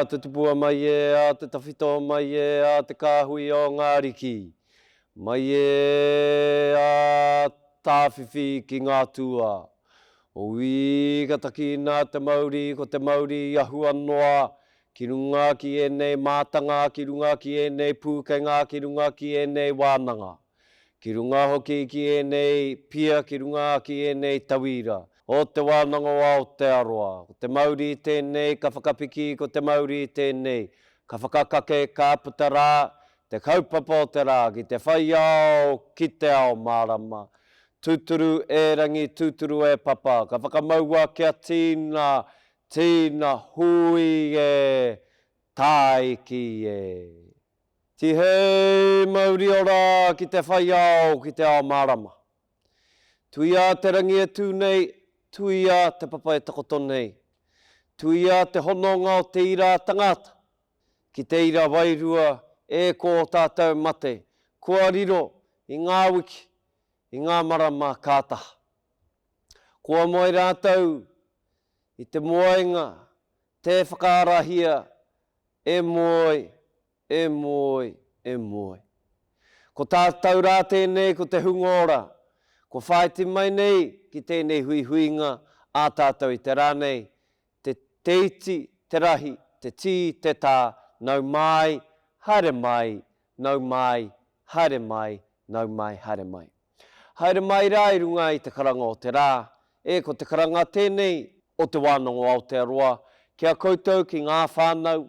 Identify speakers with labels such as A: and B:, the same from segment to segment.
A: te tupua mai e, a te tawhito mai e, a te kāhui o ngā ariki mai e, a Tāwhiwhi ki ngā tūā. Ui, ka takina te mauri, ko te mauri i ahua noa ki runga ki ēnei mātanga, ki runga ki ēnei pūkenga, ki runga ki ēnei wānanga. Ki runga hoki ki ēnei pia, ki runga ki ēnei tauira o Te Wānanga o Aotearoa. Ko te mauri tēnei ka whakapiki, ko te mauri tēnei ka whakakake, ka puta rā te kaupapa o te rā ki te whai ao, ki te ao mārama. Tūturu e Rangi, tūturu e Papa, ka whakamaua kia tīna, tīna, hui e, tāiki e. Tihei mauri ora ki te whai ao, ki te ao mārama. Tuia te rangi e tū nei, tuia te papa e takoto nei. Tuia te hononga o te ira tangata ki te ira wairua e ko ō tātou mate kua riro i ngā wiki, i ngā marama ka taha. Kua moe rātou i te moenga tē whakaarahia E moe, e moe, e moe. Ko tātou rā tēnei ko te hunga ora, kua whāiti mai nei ki tēnei huihuinga ā tātou i te rā nei, te te iti, te rahi, te tī, te tā, nau mai, haere mai, nau mai, haere mai, nau mai, haere mai. Haere mai rā i runga i te karanga o te rā, e ko te karanga tēnei o Te Wānanga o Aotearoa ki a koutou ki ngā whānau,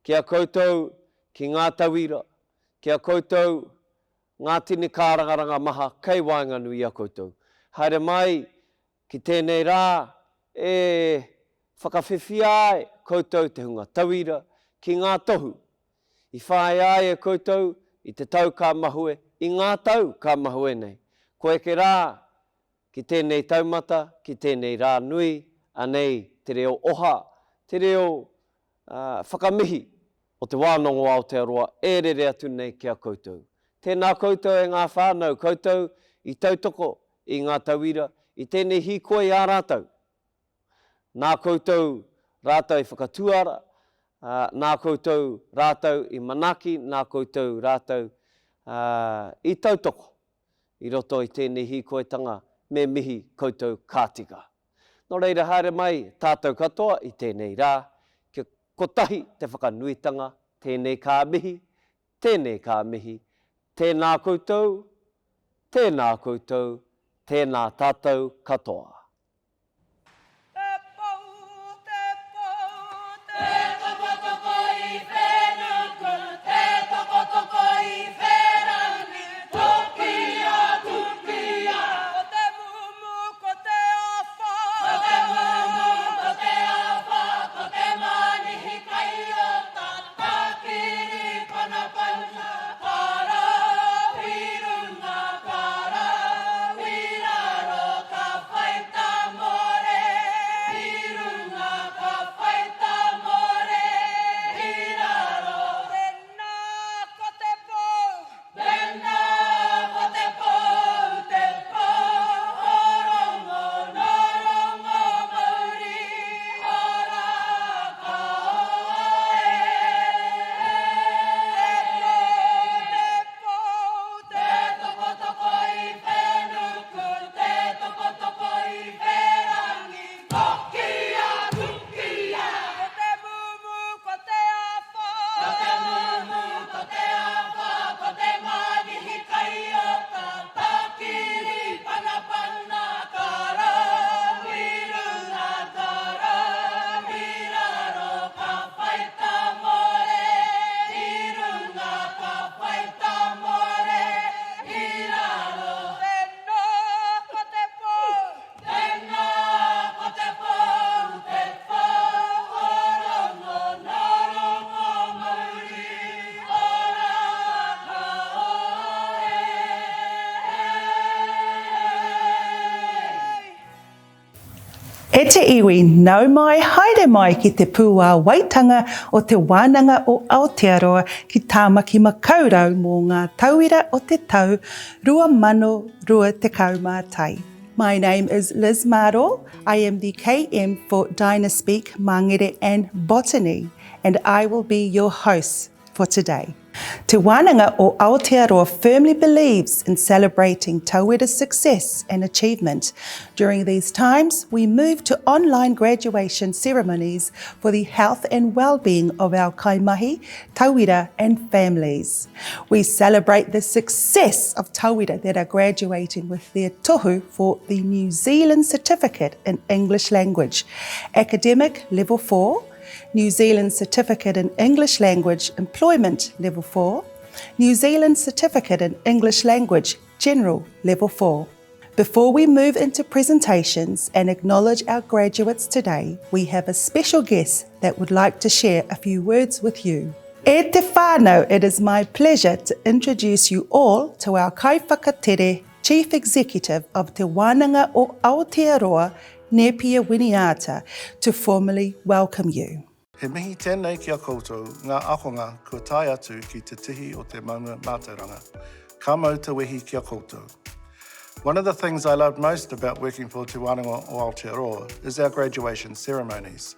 A: ki a koutou ki ngā tauira, ki a koutou ngā tini kārangaranga maha kei waenganui i a koutou. Haere mai ki tēnei rā e whakawhiwhia ai koutou te hunga tauira ki ngā tohu I whāia ai e koutou i te tau ka mahue, i ngā tau ka mahue nei. Kua eke rā ki tēnei taumata, ki tēnei rā nui, anei te reo oha, te reo whakamihi o Te Wānanga o Aotearoa e rere atu nei ki a koutou. Tēnā koutou e ngā whānau, koutou i tautoko i ngā tauira i tēnei hīkoi ā rātou. Nā koutou rātou i whakatuara, ā, nā koutou rātou i manaaki, nā koutou rātou i tautoko i roto i tēnei hīkoitanga, me mihi koutou ka tika. Nō reira haere mai tātou katoa i tēnei rā, kia kotahi te whakanuitanga, tēnei ka mihi, tēnei ka mihi, tēnā koutou, tēnā koutou, tēnā tātou katoa.
B: Te pou, te pou, te tokotoko i whenuku, te tokotoko i wherangi, tukia, tukia. Ko te mumu, ko te awha. Ko te mumu, ko te awha, ko te mānihi kai ota, tākiri panapana, parau i runga, parau i raro, ka whai tamore i runga, ka whai tamore i raro. Tēnā ko te pou. Tēnā ko te pou, te pou o Rongo, nō Rongo mauri ora ka oa e. Te pou, te pou, te tokotoko i whenuku, te tokotoko i wherangi, tokia, tukia. Ko te mumu, ko te awha. Ko te mumu, ko te awha, ko te mānihi kai ota, tākiri panapana, ka rau i runga, ka rau i raro, ka whai tamore i runga, ka whai tamore i raro. Tēnā ko te pou. Tēnā ko te pou, te pou o Rongo, nā Rongo mauri ora ka ora e.
C: E te iwi, nau mai, haere mai ki te pūāwaitanga o Te Wānanga o Aotearoa ki Tāmaki Makaurau mō ngā tauira o te tau 2021. My name is Liz Mardle, I am the KM for Dynaspeak, Mangere and Botany. and I will be your host for today. Te Wānanga o Aotearoa firmly believes in celebrating tauira's success and achievement. During these times, we move to online graduation ceremonies for the health and well-being of our kaimahi, tauira and families. We celebrate the success of tauira that are graduating with their tohu for the New Zealand Certificate in English Language, Academic Level 4, New Zealand Certificate in English Language Employment Level 4, New Zealand Certificate in English Language General Level 4. Before we move into presentations and acknowledge our graduates today, we have a special guest that would like to share a few words with you. E te whānau, it is my pleasure to introduce you all to our kaiwhakatere Chief Executive of Te Wānanga o Aotearoa, Nepia Winiata, to formally welcome you.
D: He mihi tēnei ki a koutou, ngā ākonga kua tae atu ki te tihi o te maunga mātauranga. Ka mau te wehi ki a koutou. One of the things I love most about working for Te Wānanga o Aotearoa is our graduation ceremonies,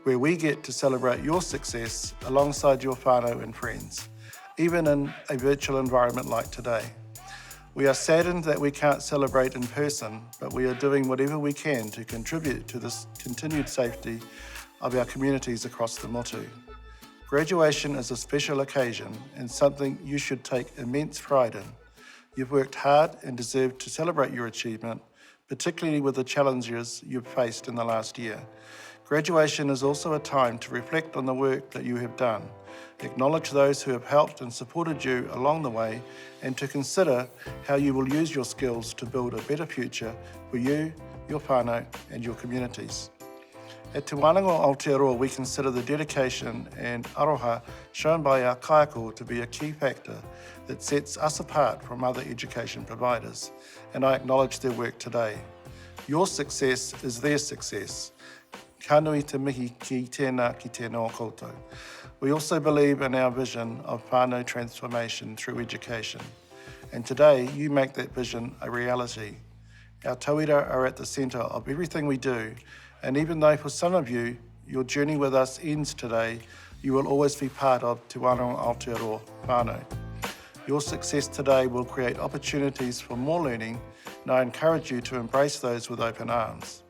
D: where we get to celebrate your success alongside your whānau and friends, even in a virtual environment like today. We are saddened that we can't celebrate in person, but we are doing whatever we can to contribute to the continued safety of our communities across the motu. Graduation is a special occasion and something you should take immense pride in. You've worked hard and deserve to celebrate your achievement, particularly with the challenges you've faced in the last year. Graduation is also a time to reflect on the work that you have done, acknowledge those who have helped and supported you along the way, and to consider how you will use your skills to build a better future for you, your whānau, and your communities. At Te Wānanga o Aotearoa, we consider the dedication and aroha shown by our kaiako to be a key factor that sets us apart from other education providers, and I acknowledge their work today. Your success is their success. Ka nui te mihi ki tēnā, ki tēnā o koutou. We also believe in our vision of whānau transformation through education. And today, you make that vision a reality. Our tauira are at the centre of everything we do, and even though for some of you, your journey with us ends today, you will always be part of Te Wānanga Aotearoa whānau. Your success today will create opportunities for more learning, and I encourage you to embrace those with open arms.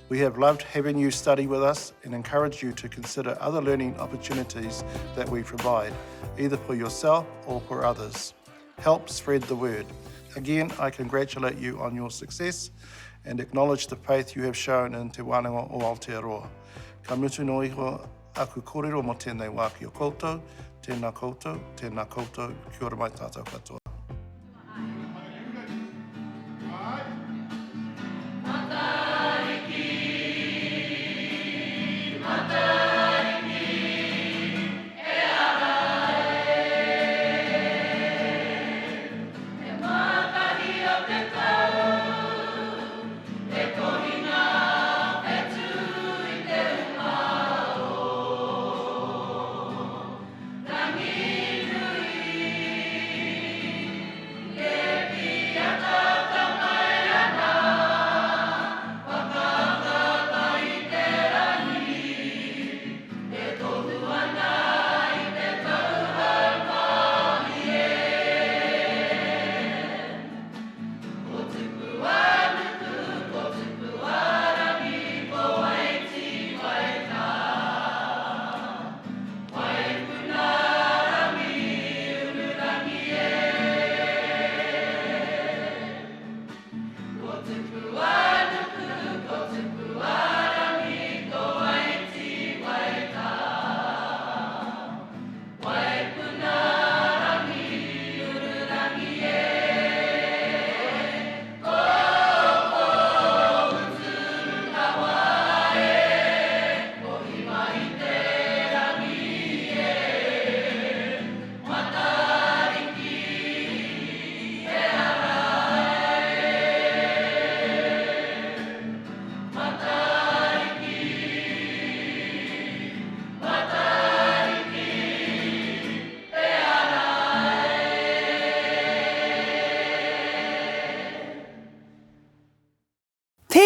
D: We have loved having you study with us and encourage you to consider other learning opportunities that we provide, either for yourself or for others. Help spread the word. Again, I congratulate you on your success and acknowledge the faith you have shown in Te Wānanga o Aotearoa. Ka mutu noa iho aku kōrero mō tēnei wā ki a koutou, tēnā koutou, tēnā koutou, kia ora mai tātou katoa.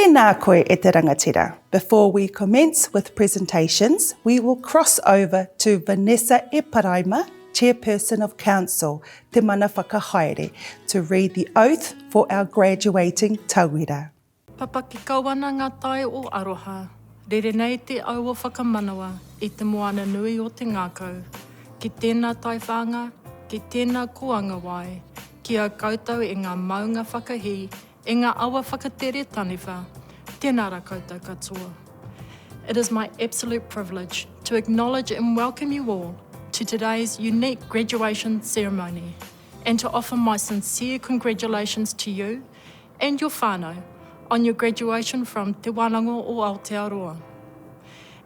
C: Tēnā koe e te rangatira. Before we commence with presentations, we will cross over to Vanessa Eparaima, Chairperson of Council, Te Mana Whakahaere, to read the oath for our graduating tauira.
E: Papaki kau ana ngā tai o aroha, rere nei te au o whakamanawa i te moana nui o te ngākau, ki tēnā taiwhanga, ki tēnā kōanga wai, ki a koutou e ngā maunga whakahī, e ngā awa whakatere taniwha, tēnā rā koutou katoa. It is my absolute privilege to acknowledge and welcome you all to today's unique graduation ceremony and to offer my sincere congratulations to you and your whānau on your graduation from Te Wānanga o Aotearoa.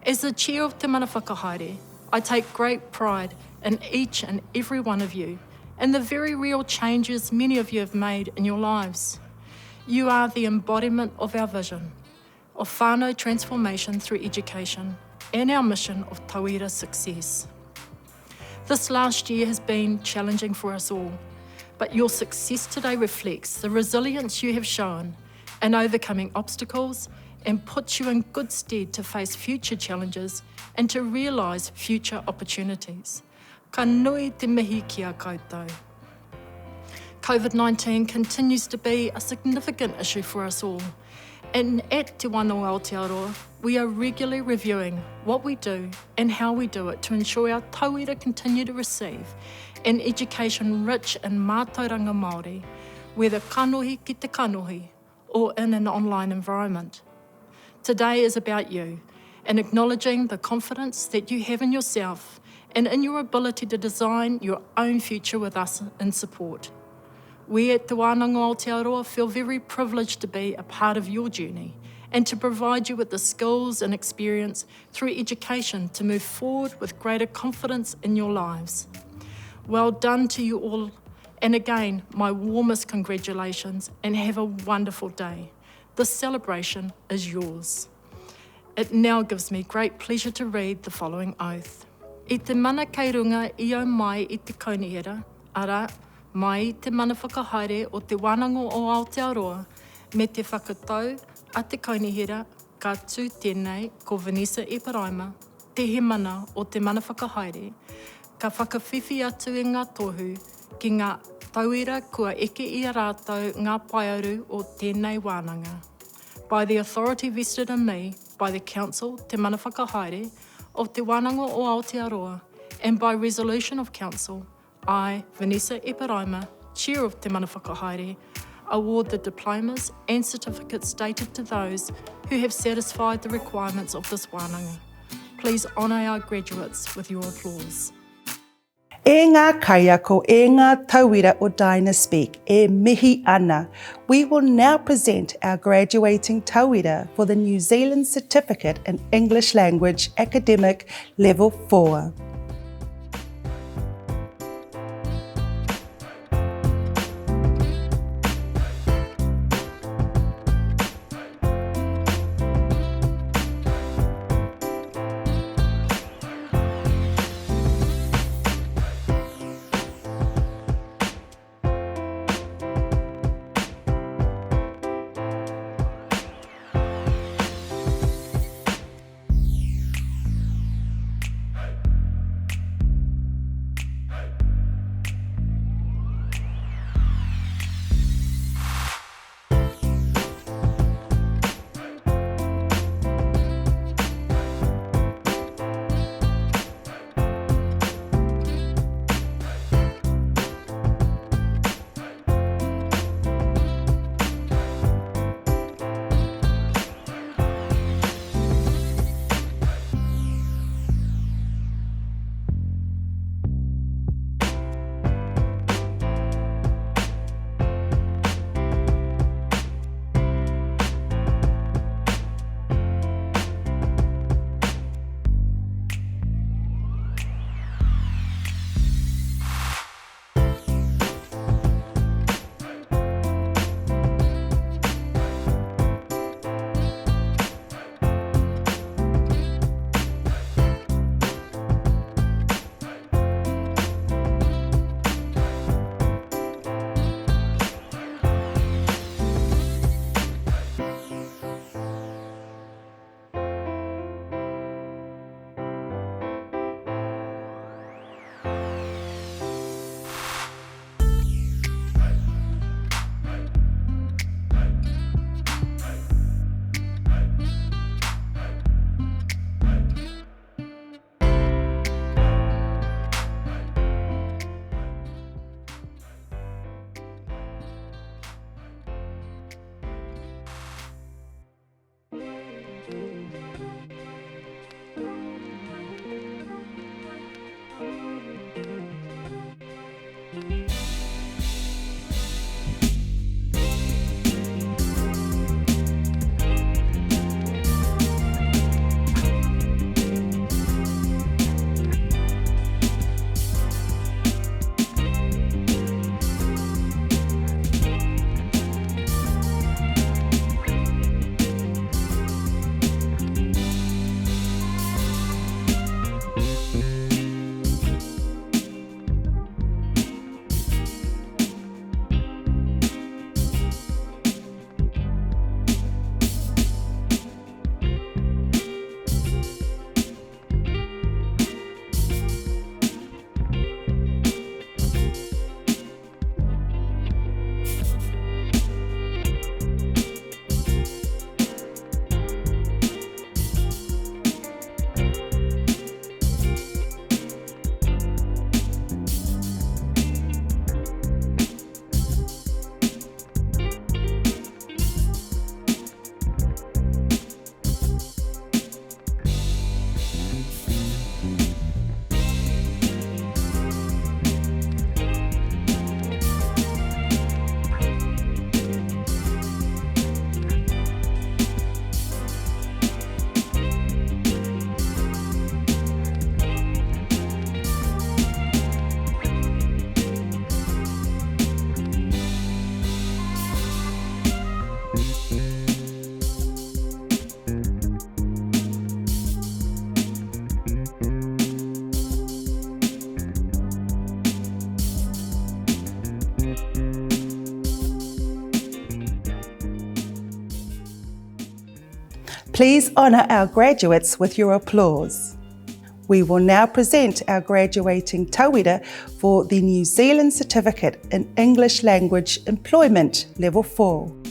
E: As the chair of Te Mana Whakahaere, I take great pride in each and every one of you and the very real changes many of you have made in your lives. You are the embodiment of our vision of whānau transformation through education and our mission of tauira success. This last year has been challenging for us all, but your success today reflects the resilience you have shown in overcoming obstacles and puts you in good stead to face future challenges and to realise future opportunities. Ka nui te mihi ki a koutou. COVID-19 continues to be a significant issue for us all, and at Te Wānanga Aotearoa, we are regularly reviewing what we do and how we do it to ensure our tauira continue to receive an education rich in mātauranga Māori, whether kanohi ki te kanohi or in an online environment. Today is about you and acknowledging the confidence that you have in yourself and in your ability to design your own future with us in support. We at Te Wānanga Aotearoa feel very privileged to be a part of your journey and to provide you with the skills and experience through education to move forward with greater confidence in your lives. Well done to you all, and again, my warmest congratulations and have a wonderful day. This celebration is yours. It now gives me great pleasure to read the following oath. I te mana kei runga i au mai i te kaunihera, arā, mai i te mana whakahaere o Te Wānanga o Aotearoa me te whakatau a te kaunihera ka tū tēnei ko Vanessa Eparaima, te hemana o te mana whakahaere, ka whakawhiwhi atu i ngā tohu ki ngā tauira kua eke i a rātou ngā paearu o tēnei wānanga. By the authority vested in me by the Council, Te Mana Whakahaere, of Te Wānanga o Aotearoa and by resolution of Council, I, Vanessa Eparaima, Chair of Te Mana Whakahaere, award the diplomas and certificates dated to those who have satisfied the requirements of this wānanga. Please honour our graduates with your applause.
C: E ngā kaiako, e ngā tauira o Dynaspeak, e mihi ana. We will now present our graduating tauira for the New Zealand Certificate in English Language Academic Level 4. Please honour our graduates with your applause. We will now present our graduating tauira for the New Zealand Certificate in English Language Employment Level 4.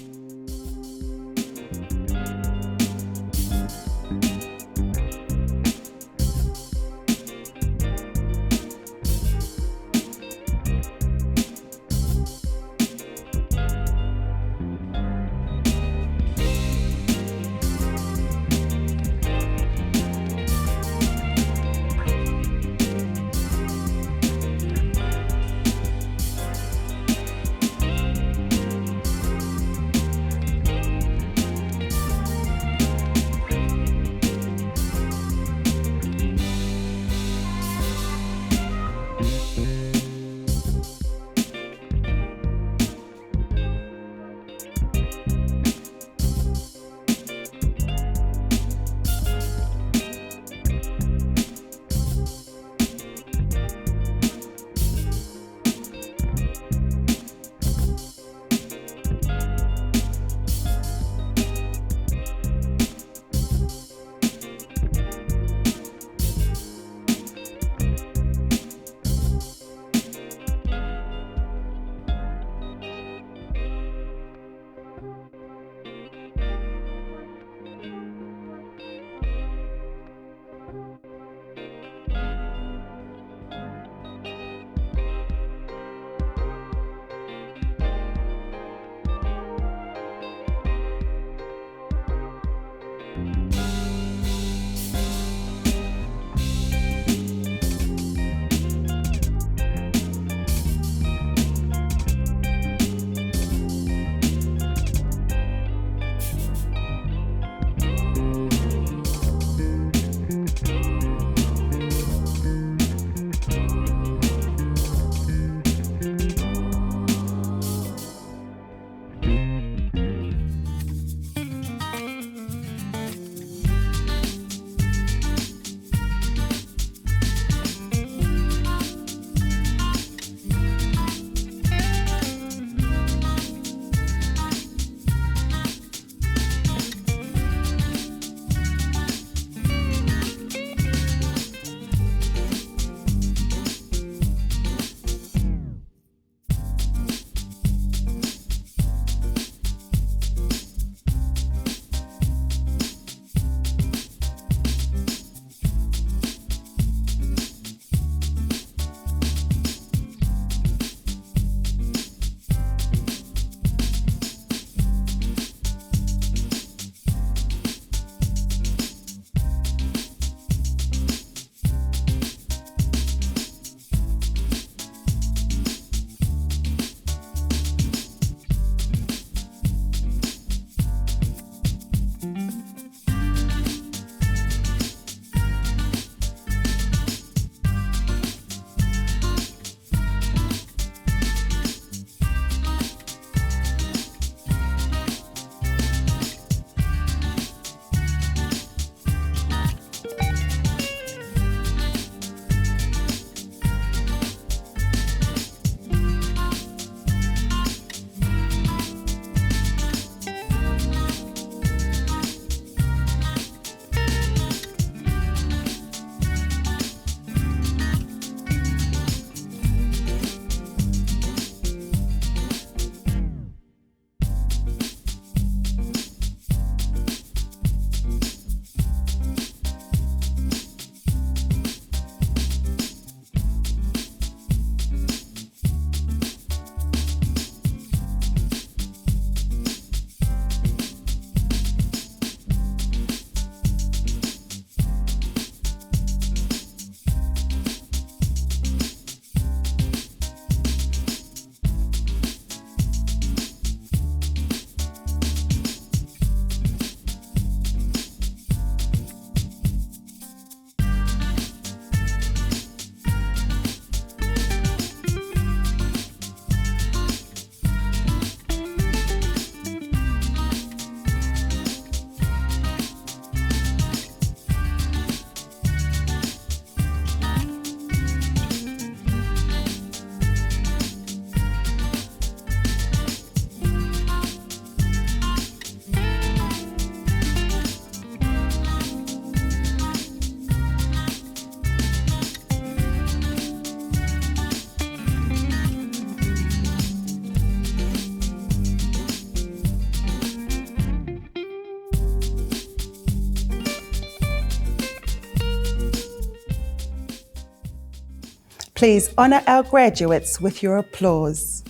C: Please honour our graduates with your applause.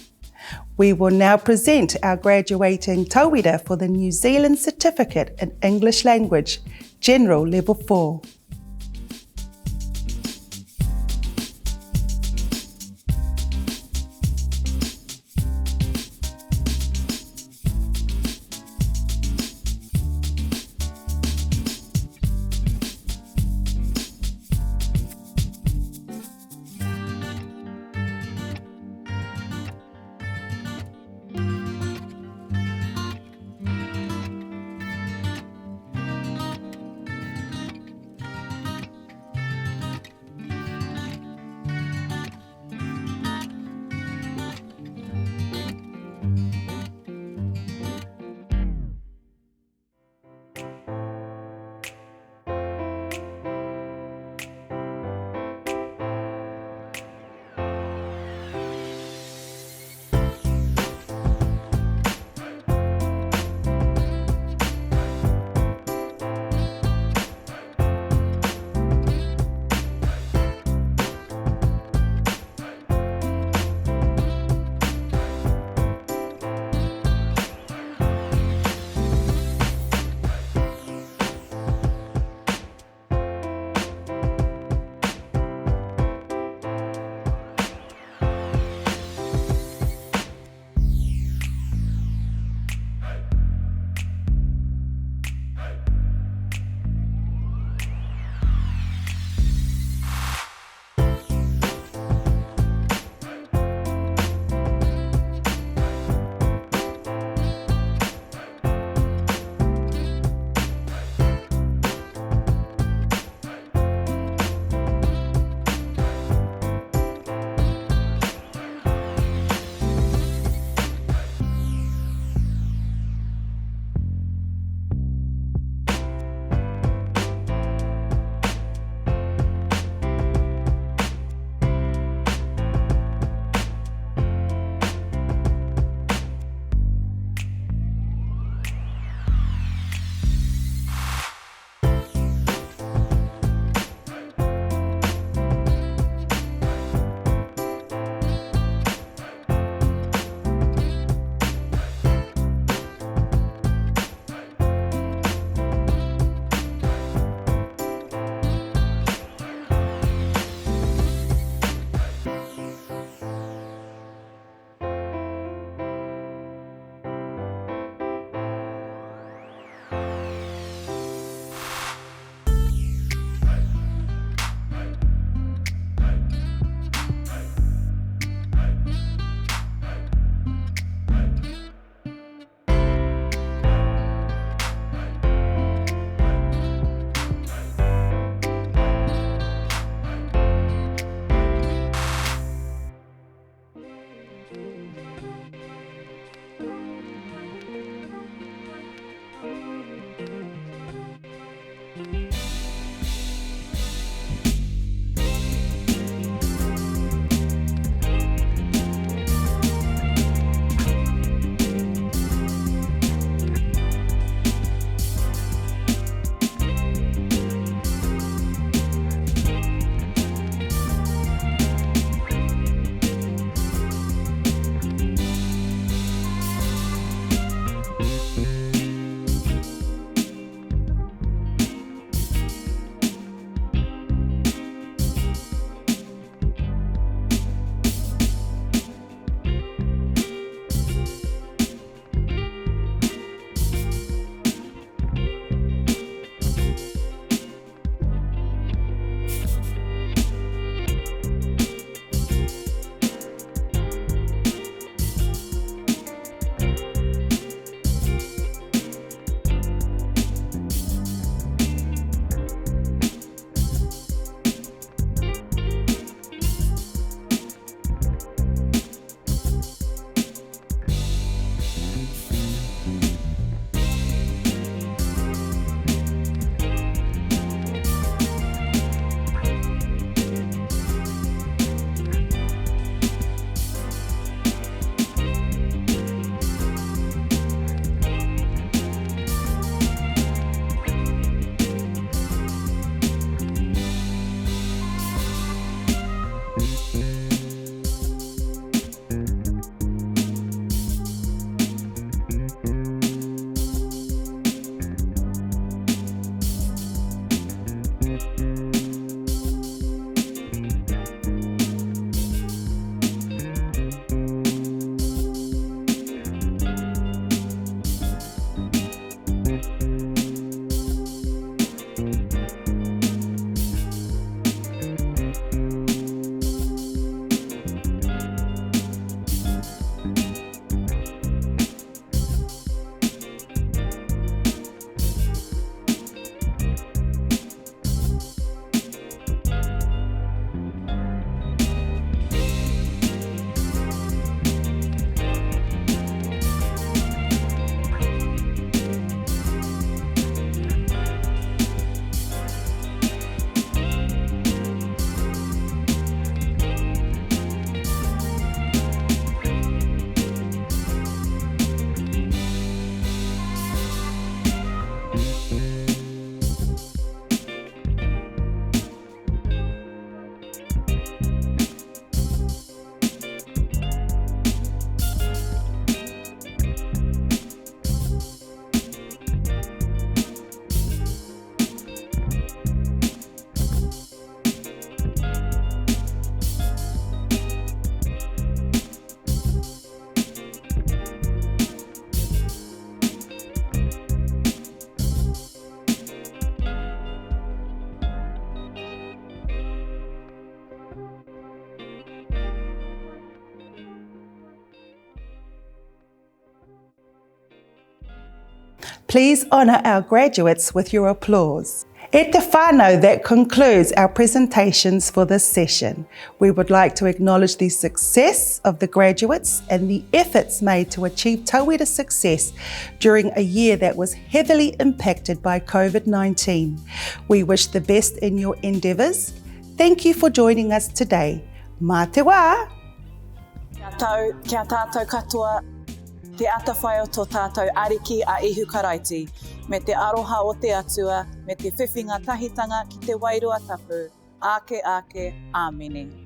C: We will now present our graduating tauira for the New Zealand Certificate in English Language, General Level 4. Please honour our graduates with your applause. E te whānau, that concludes our presentations for this session. We would like to acknowledge the success of the graduates and the efforts made to achieve tauira success during a year that was heavily impacted by COVID-19. We wish the best in your endeavours. Thank you for joining us today. Mā te wā!
F: Kia tau, ki a tātou katoa, te atawhai o to tātou Ariki a Ihu Karaiti, me te aroha o te Atua, me te whiwhinga tahitanga ki te Wairua Tapu, āke āke, āmene.